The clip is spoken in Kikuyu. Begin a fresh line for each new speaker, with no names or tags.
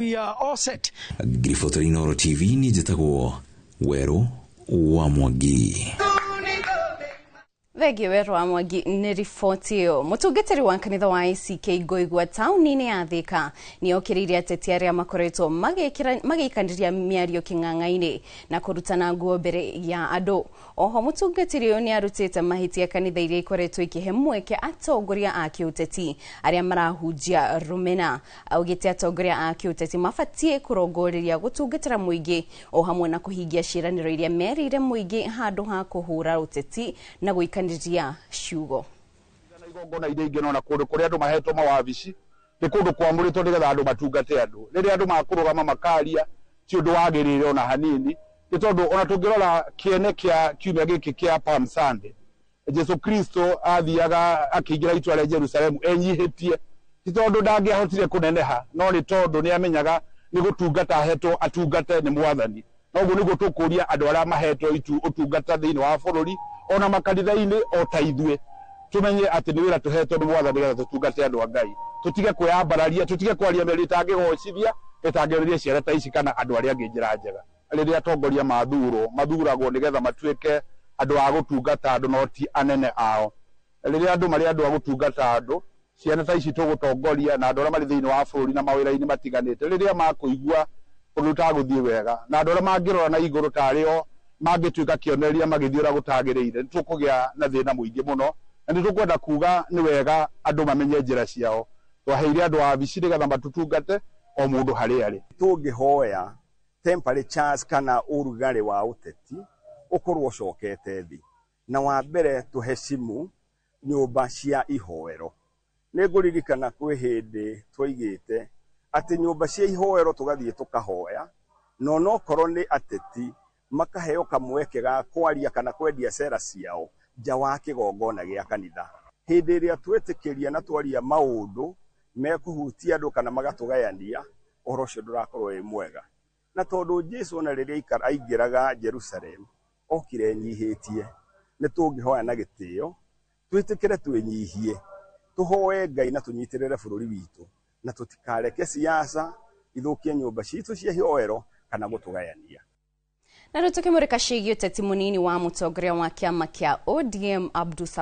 We are all set.
Ngiribotera Inooro TV niĩ njĩtagwo Werũ wa Mwangi.
Thengiũ Werũ wa Mwangi nĩ riboti ĩyo. Mũtungatĩri wa kanitha wa ACK Ngoigua taũni-inĩ ya Thika nĩ okĩrĩire ateti arĩa makoretwo magĩikanĩria mĩario kĩng'ang'a-inĩ na kũrutana nguo mbere ya andũ. Oho mũtungatĩri ũyũ nĩ arutĩte mahĩtia kanitha iria ikoretwo ikĩhe mweke atongoria a kĩũteti arĩa marahunjia rũmena. Augĩte atongoria a kĩũteti mabatiĩ kũrongoreria gũtungatĩra mũingĩ o hamwe na kũhingia ciĩranĩro iria merĩire mũingĩ handũ ha kũhũra ũteti na gũikanĩria ciugo.
Na igongona iria ingĩ nona kũndũ kũrĩa andũ mahetwo mawabici nĩ kũndũ kwamũrĩtwo nĩgetha andũ matungate andũ. Rĩrĩa andũ makũrũgama makaria ti ũndũ wagĩrĩire ona hanini, nĩ tondũ ona tũngĩrora kĩene kĩa kiumia gĩkĩ kĩa Palm Sunday, Jesu Kristo athiaga akĩingĩra itũra rĩa Jerusalemu enyihĩtie, ti tondũ ndangĩahotire kũneneha, no nĩ tondũ nĩ amenyaga nĩ gũtungata ahetwo atungate nĩ Mwathani. Noguo nĩguo tũkũria andũ arĩa mahetwo itu ũtungata thĩinĩ wa bũrũri ona makanitha-inĩ o ta ithuĩ, tumenye atĩ nĩ wĩra tũhetwo nĩ Mwathani nĩgetha tũtungate andũ a Ngai. Tũtige kwĩyambararia, tũtige kwaria mĩario ĩtangĩgocithia, ĩtangĩoneria ciana ta ici kana andũ arĩa angĩ njĩra njega. Rĩrĩa atongoria mathurwo, mathuragwo nĩgetha matuĩke andũ a gũtungata andũ no ti anene ao. Rĩrĩa andũ marĩ andũ a gũtungata andũ, ciana ta ici tũgũtongoria na andũ arĩa marĩ thĩinĩ wa bũrũri na mawĩra-inĩ matiganĩte, rĩrĩa makũigua ũndũ ũtagũthiĩ wega na andũ arĩa mangĩrora na igũrũ tarĩ o mangĩtuĩka kĩonereria magĩthiĩ ũrĩa gũtagĩrĩire, nĩ tũkũgĩa na thĩna mũingĩ mũno. Na nĩ tũkwenda kuga nĩ wega andũ mamenye njĩra ciao. Twaheire andũ a wabici nĩgetha matũtungate o mũndũ harĩa arĩ.
Tũngĩhoya temperatures kana ũrugarĩ wa ũteti ũkorwo ũcokete thĩ, na wa mbere tũhecimu nyũmba cia ihoero. Nĩ ngũririkana kwĩ hĩndĩ twaigĩte atĩ nyũmba cia ihoero tũgathiĩ tũkahoya, na onokorwo nĩ ateti makaheo kamweke ga kwaria kana kwendia cera ciao nja wa kĩgongona gĩa kanitha. Hĩndĩ ĩrĩa twetĩkĩria na twaria maũndũ mekũhutia andũ kana magatũgayania, ũhoro ũcio ndũrakorwo wĩ mwega. Na tondũ Jesu ona rĩrĩa aingĩraga Jerusalem okire enyihĩtie, nĩ tũngĩhoya na gĩtĩo, twĩtĩkĩre twĩnyihie, tũhoe Ngai na tũnyitĩrĩre bũrũri witũ, na tũtikareke siasa ithũkie nyũmba citũ cia ihoero kana gũtũgayania.
Na rĩu tũkĩmũrĩka ciĩgiĩ ũteti, mũnini wa mũtongoria wa kĩama kĩa ODM Abdul